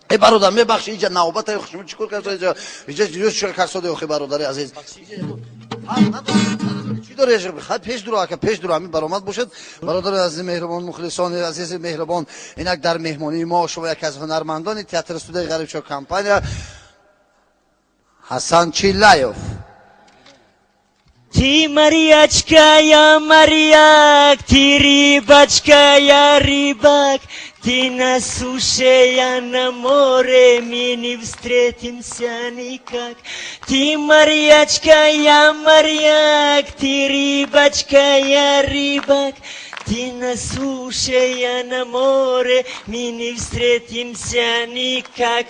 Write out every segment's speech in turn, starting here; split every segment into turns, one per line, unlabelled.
Э бародар, мебахши, инҷа навбата, шумо чӣ кор кардед инҷа? Инҷа чӣ кор кардед, охи бародари азиз? Чӣ дорӣ? Хай пеш дуро, ака, пеш дуро, ҳамин баромад бошад. Бародари азизи меҳрубон, мухлисони азизи меҳрубон, инак дар меҳмонии мо шумо яке аз ҳунармандони театр студияи Ғарибшоҳ компания Ҳасан Чиллаев.
Ты морячка, я моряк, ты рыбачка, я рыбак, ты на суше, я на море, мы не встретимся никак. Ты морячка, я моряк, ты рыбачка, я рыбак, ты на суше, я на море, мы не встретимся никак.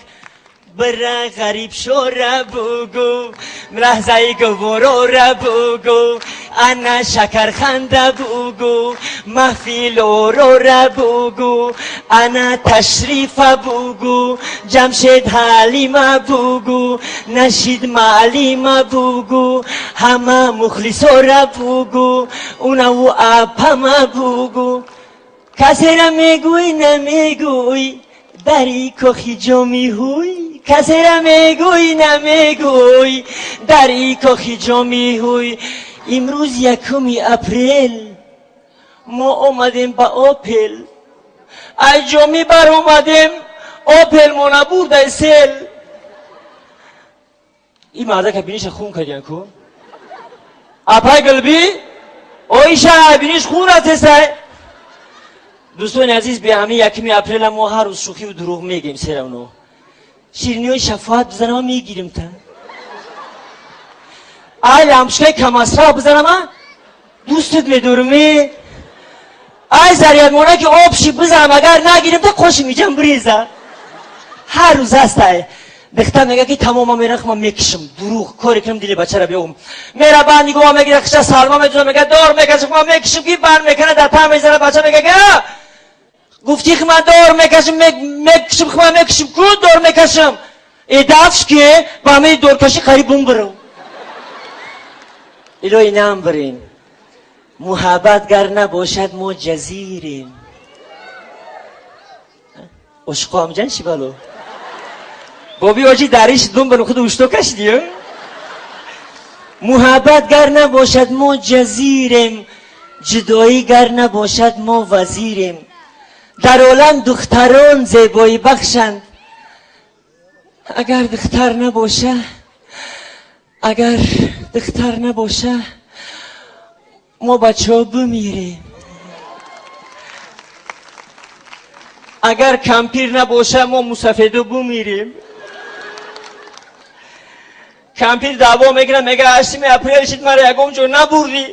Бра Ғарибшора бугу, лаҳзаи гуворора бугу, ана шакарханда бугу, маҳфилорора бугу, ана ташрифа бугу, Ҷамшед Ҳалима бугу, Нашид маълима бугу, ҳама мухлисора бугу, унаву апама бугу. Касера мегӯй, намегӯй, дари кохи ҷоми ҳуй, касера мегӯй, намегӯй, дари кохи ҷоми ҳуй. Имрӯз 1 апрел, мо омадем ба Опел, ай ҷомӣ баромадем, Опел мо набурдай сел. Ин мардака биниша хун кардиян ку? Апай Гулби, оиша, биниш хун рафтесай. Дӯстони азиз, бе ҳамин 1 апрела мо ҳар рӯз шӯхиву дурӯғ мегем, серавно. Шириниҳои шафоат бизанама, мегирим та. Ай лампочкаи камасраф бизанама, дӯстат медорум. Ай зарядмона ки обши бизанам, агар нагирим та, қоши миҷам биреза. Ҳар рӯз ҳастай. Духтар мега ки тамома мерахм, ман мекишам. Дурӯғ, коре кунам дили бачара биём. Мера банд нигоҳ мегира, хиша салма медуза, мега дор мекашам, ман мекишам, ки банд мекана, дар та мезана, бача мега ки гуфти ман дор мекашам, мекишам, ман мекишам, ку дор мекашам. Э дафш ки ба ҳамаи доркашӣ қариб бумбирам. Илоҳи нам бирем. Муҳаббат гар набошад, мо ҷазирем. Ошиқо ҳамҷан чӣ бало? Боби оҷи дариш дум бирам, худ ушто кашидӣ? Муҳаббат гар набошад, мо ҷазирем. Ҷудоӣ гар набошад, мо вазирем. Дар олам духтарон зебоӣ бахшанд. Агар духтар набоша, агар духтар набоша, мо бачаҳо бимирем. Агар кампир набоша, мо мусафедо бимирем. Кампир даъво мекунад, мега 8 апрел шид, мара ягон ҷо набурдӣ.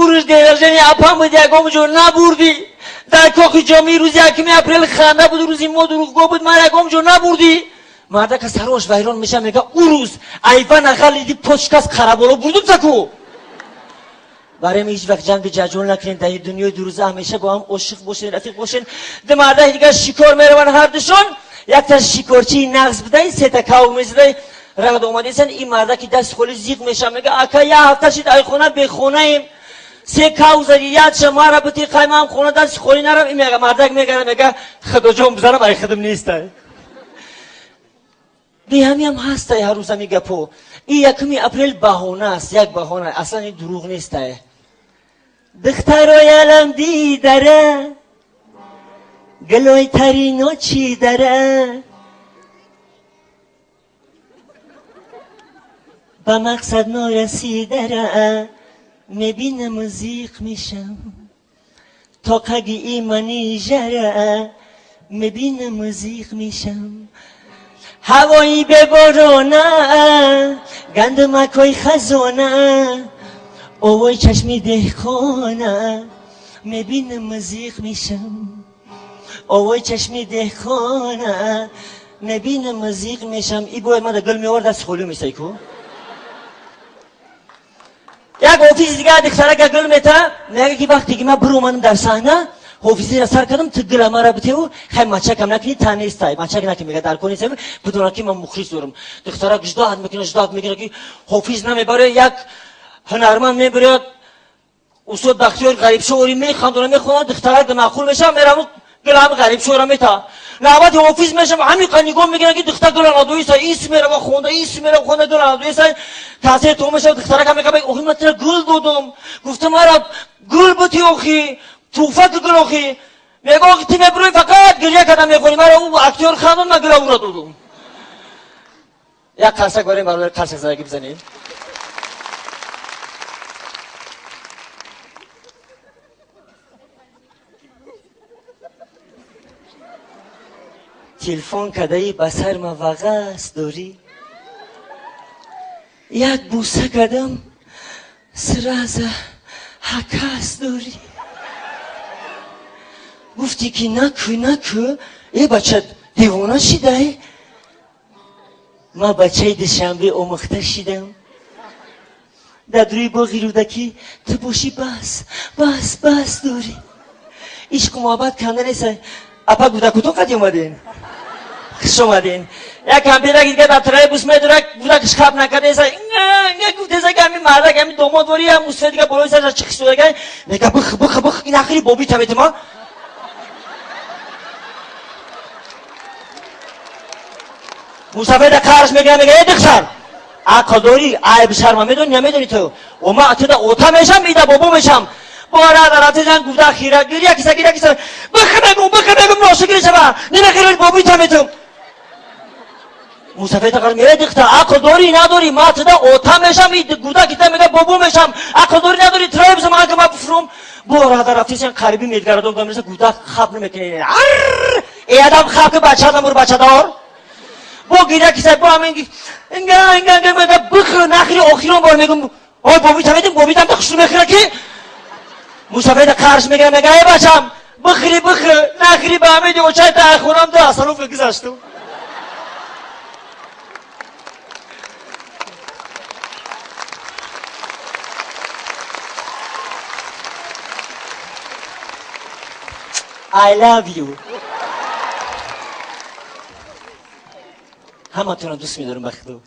Ӯ рӯз день рождения апам буд, ягон ҷо набурдӣ. Дар кохи ҷомии рӯзи 1 апрел ханда буд, рӯзи мо дурӯғгӯ буд, мара ягон ҷо набурдӣ. Мардака сарош вайрон меша, мега ӯ рӯз айван ағалиди почкас қараболо бурдум заку. Барои ҳеҷ вақт ҷанги ҷаҷол накунед дар дунёи дурӯза, ҳамеша бо ҳам ошиқ бошед, рафиқ бошед. Ду мардаи дигар шикор мераванд ҳардушон, якта шикорчии нағз будай, сета кав мезадай, рад омадесан, ин марда ки даст холи зиқ меша, мега ака, як ҳафта шид айхона бехонаем, се кав зади, ядша мара бити қаймам хона даст холи нарам. Ин мега мардак мегара, мега худоҷон бизанам, ай худам нестай. Беҳамиам ҳастай ҳар рӯз ҳами гапо. Ин 1 апрел баҳона аст, як баҳона, аслан ин дурӯғ нестай. Духтарои алам дидара, гулои тарино чӣ дара, ба мақсад норасидара, мебинаму зиқ мешам, тоқаги имани жара, мебинаму зиқ мешам. Ҳавои беборона, гандумакҳои хазона, овои чашми деҳқона, мебинаму зиқ мешам. Овои чашми деҳқона, мебинаму зиқ мешам. И бояд мада гул меовард, даст холӣ месай ку. Як ҳофизи дигар духтарака гул мета, мега ки вақте ки ман биромадам дар саҳна, ҳофизиро сар кардам, ту гула мара битеву, хай мачакам накунӣ, та нестай, мачак накунӣ, мега дар кор нестай, бидонад ки ман мухлис дорам. Духтарак ждоҳат мекунад, ждоҳат мекунад ки ҳофиз намебарад, як ҳунарманд мебарад, устод Бахтиёр Ғарибшоҳ ори механдона, мехонад, духтарак маъқул мешавад, мераву Гулам ғариб шӯра мета. Навбати ҳофиз мешава, ҳамин қа нигоҳ мекунад, ки духтар гула надоиса, ис мерава хонда, ис мерава хонда, гула надоиса, таъсир то мешава, духтарака мега, охи ман тира гул додам. Гуфта мара гул бути охи, туҳфа ки гул охи. Мега охи ти мебурӯи фақат гиря карда мехонӣ, мара ӯ актёр хандон, ман гула ӯра додам. Як қарсак барем бародар, қарсак задаги бизанем. Телефон кадаи ба сарма вағас дорӣ, як буса кадам сраза ҳакас дорӣ. Гуфтӣ ки накӯ, накӯ, э бача девона шидай. Ман бачаи Душанбе омӯхта шидам. Дар рӯи боғи Рӯдакӣ ту бошӣ, бас, бас, бас дорӣ. Ишқу муҳаббат канда нест. Апа гудакутон қади омаден? Хуш омаден. Як кампирак дига дар троллейбус медорак, гудакш хаб накардеса, гуфтеса ки ҳамин мардак, ҳамин домод ворӣ, ҳам мусфе дига болои сараш чиқишдодага, мега бих, бих, бих, ин ахири боби таметима. Мусафеда қарш мегира, мега э духтар, ақл дорӣ, айб шарма медонӣ, намедонӣ ту? О ма туда ота мешам, ида бобо мешам. Бора даратизан гуфта хира гиря киса, гиря киса, бих мегум, бих мегум, ношукри шава, намехири боби таметум. Мусафеда қарш мега, духтар, ақл дорӣ, надорӣ, ма туда ота мешам, гуда кита мега бобо мешам, ақл дорӣ, надорӣ, троллейбусам ага ма бифурум. Бора дарафтизан қариби медгарадон гамреса, гуда хаб намекунӣ. Арр! Э адам хаб ки бача намур бачадор. Бо гиря киса, бо ҳамин инга, инга, инга, мега бих, нахири охирон бор мегум, ой боби таметум, боби там хушру мехира ки. Мусафеда қарш мегира, мега эй бачам, бихри, бихри, нахири ба ҳамин очай та хонам ду остановка гузаштум. I love you. ҳаматонро дӯст медорам ба худо.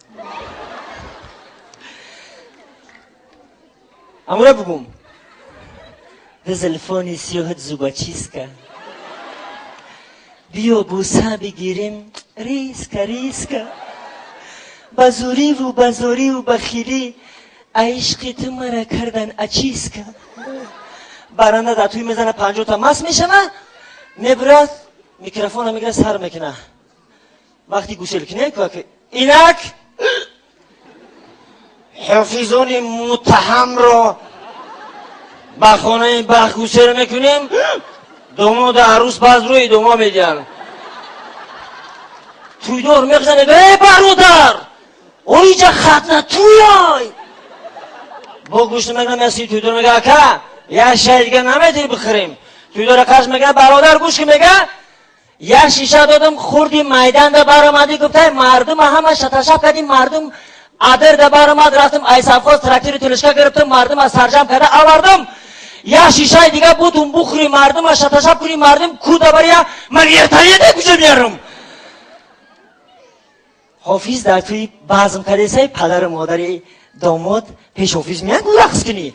Амура бугум. Ду зулфони сиёҳат зубочистка. Биё буса бигирем, риска, риска. Ба зуриву ба зориву ба хилӣ, а ишқи ту мара кардан ачиска. Баранда дар тӯй мезана, 50-та маст мешава, мебурад, микрофона мегира, сар мекуна. Вақти гусел кине, инак ҳофизони муттаҳамро ба хонаи бахт гусел мекунем, домоду арӯс баъз рӯи идома медиҳанд. Тӯйдор мехзанад, э бародар, оиҷа хатна тӯй! Бо гӯшт мегирам, яси тӯйдор мега, ака, як шай дига наметавонӣ бихӯрем. Тӯйдора қарш мегира, бародар гӯш ки мега, як шиша додам, хурди майданда баромадӣ, гуфтай мардум ҳама шаташаб кардим, мардум адирда баромад, рафтам айсавхоз трактири тулишка гирифтам, мардум аз сарҷам карда овардам. Як шишаи дига будум, бухӯри, мардума шаташаб кунӣ, мардум куда бария, ман вертолёте куҷо меярам? Ҳофиз дар тӯи базм кардесай, падару модари домод пеш ҳофиз меянд, гу рақс кунӣ.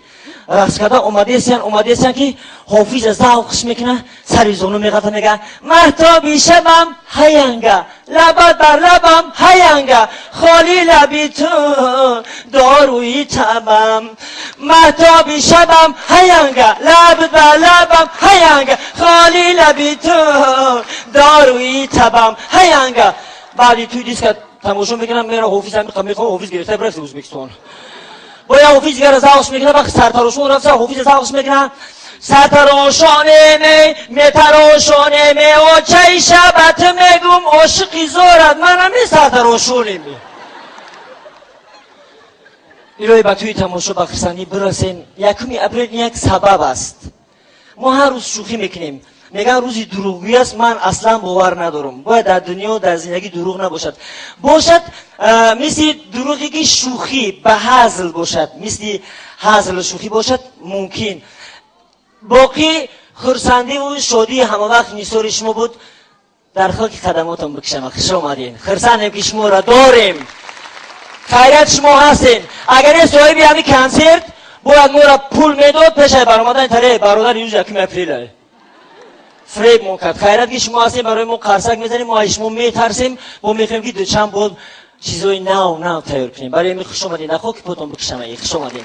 Рақс карда омадесиян, омадесиян ки ҳофиз завқш мекуна, сари зону меғалта, мега маҳтоби шабам ҳаянга, лабат бар лабам ҳаянга, холи лаби ту доруи табам. Маҳтоби шабам ҳаянга, лабат бар лабам ҳаянга, холи лаби ту доруи табам ҳаянга. Баъди тӯй диска тамошо мекунам, мера ҳофиз ҳамин мехоҳам, ҳофиз гирифта бираса Ӯзбекистон. Боя ҳофиз дигара завқш мекуна, вақти сартарошон рафта, ҳофиз завқш мекуна. Сартарошонеме, метарошонеме, очаи шабат мегум, ошиқи зорат, ман ҳамин сартарошонеме. Илоҳи ба тӯи тамошо ба хурсандӣ бирасем. 1 апрел як сабаб аст. Мо ҳар рӯз шӯхӣ мекунем. Меган рӯзи дурӯғгӯӣ аст, ман аслан бовар надорам. Бояд дар дунё, дар зиндагӣ дурӯғ набошад. Бошад, мисли дурӯғе ки шӯхӣ ба ҳазл бошад, мисли ҳазлу шӯхӣ бошад, мумкин. Боқӣ хурсандиву шодии ҳамавақт нисори шумо буд. Дар хоки қадамотон бикшам. Хуш омадед. Хурсандем ки шуморо дорем. Хайрият шумо ҳастем. Агар не соҳиби ҳамин консерт бояд моро пул медод пешаи баромадани таре бародари рӯзи 1 апрел. Фребмон кард. Хайрат, ки шумо ҳастем, барои мо қарсак мезанем. Мо аз шумо метарсем, мо мехоҳем, ки дучанд бод чизои нав нав тайёр кунем. Барои ҳамин хуш омадед. Нахо, ки потон бикшамаи. Хуш омадед.